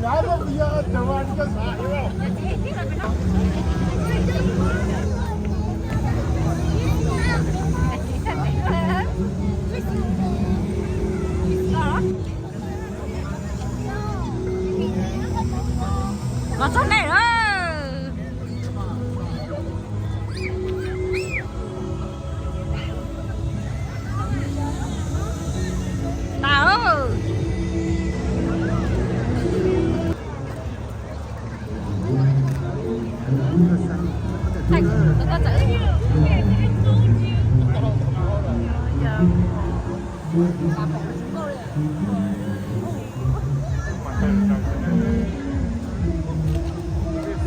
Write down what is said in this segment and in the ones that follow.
Nkawd txog nej lawm. Tas.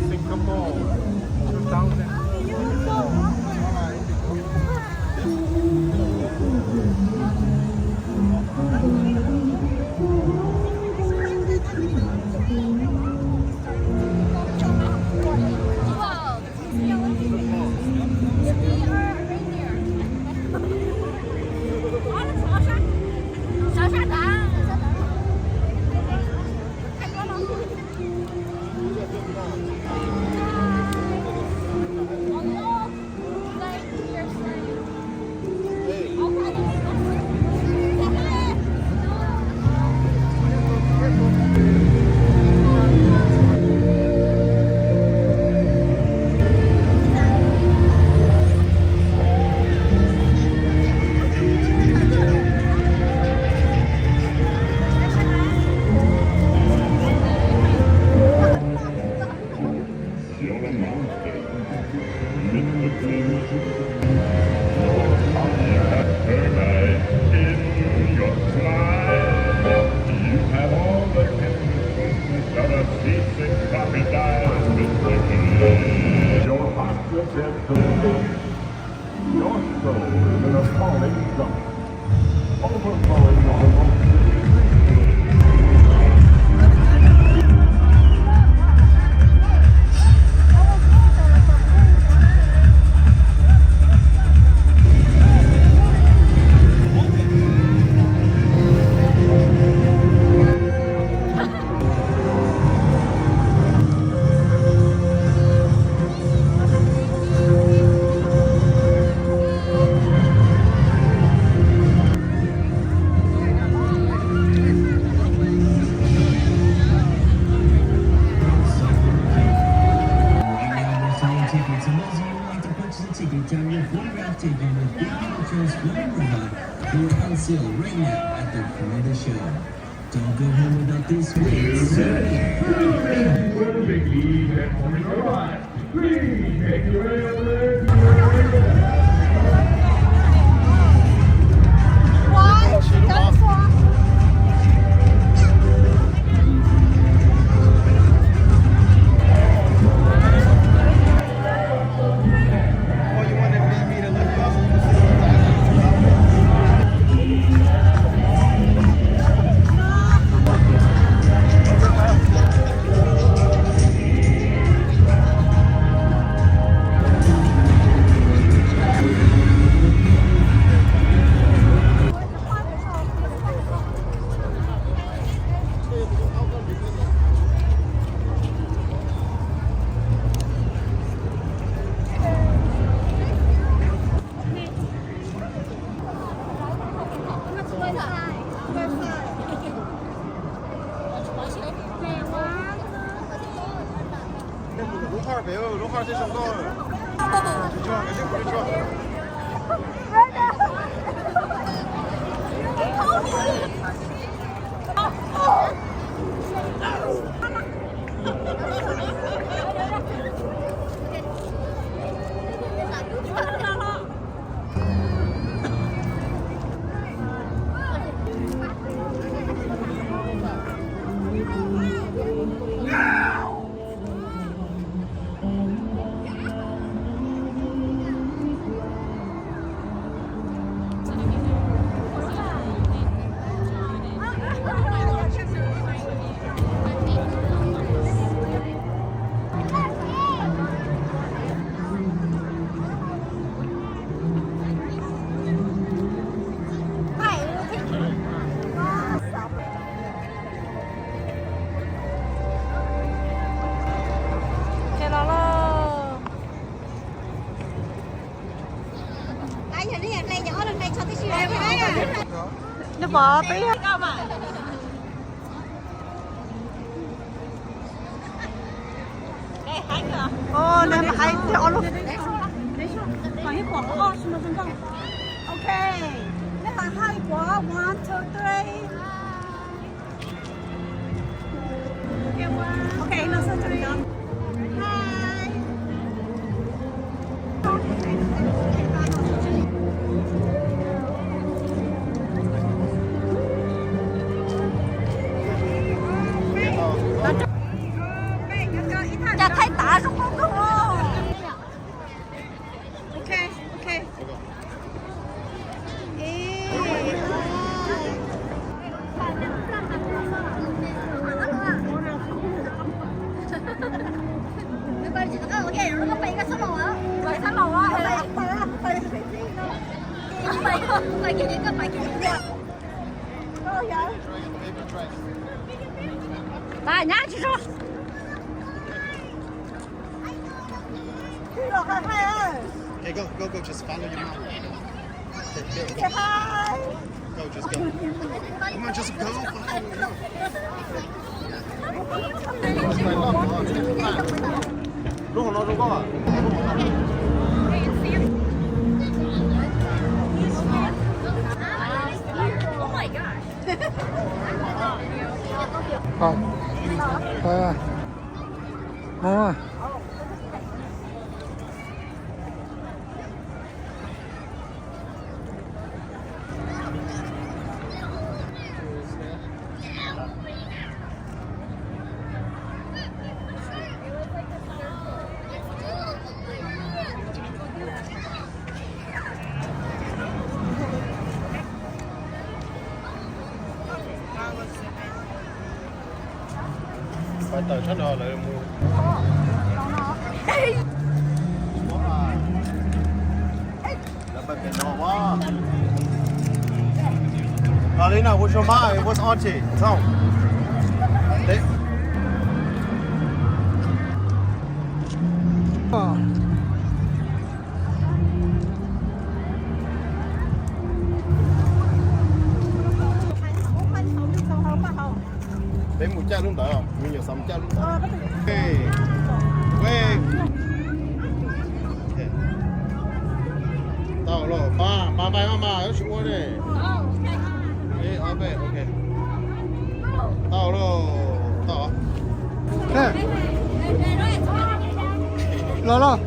Singapore, two thousand. You're a monster. Mister Clean. Your body has termite in your slime. You have all the chemicals of a seasick crocodile, Mister Clean. Your heart will get to Your soul is in a falling dump. Overflowing with the most Tickets on your Green Mountain Gamers Digital Transformer Ride. We're on sale right now at the front of the show. Don't go home without this great souvenir. Lub hard pem, lub hard tej zoo nkauj. Tsis tsuag, tsis tsuag. Pov peb. Ơ, nej mas hais tias ob lub. Ok. Neb hais hai kuv, one, two, three. Ok, no, three. Hi. Cas thaij tav zoo nkauj kawg. Ok, ok. Nyob tsis tso. Okay, go, go, go, just follow your mom. Okay, go, go. Say hi. Go, just go. Come on, just go, follow your mom. Lub hauv no zoo nkauj. Hmoob. Pais tawm sab no lawv mus. Lawv pais pem no. Alina, what's your mind? What's auntie? Tell. Peb mus caj lub ntawd, me nyuam xav mus caj lub ntawd. Tau los, mas mas mas mas tsis ua ne. Tau los, tau. Los los.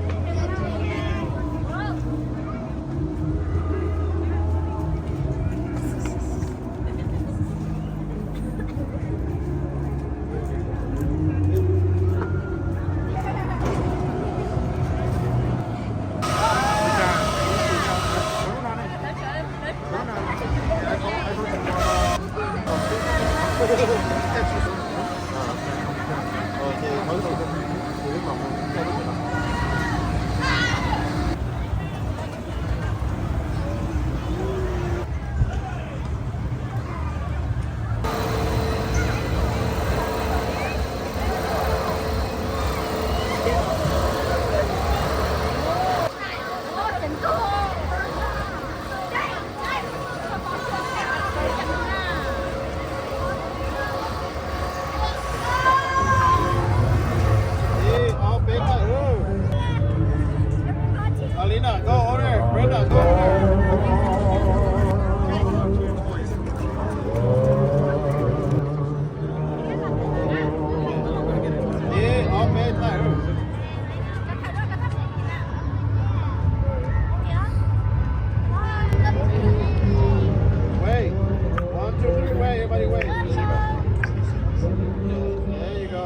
Alina, go over there. Brenda, go over there. Wait. One, two, three, wait. Everybody wait. There you go.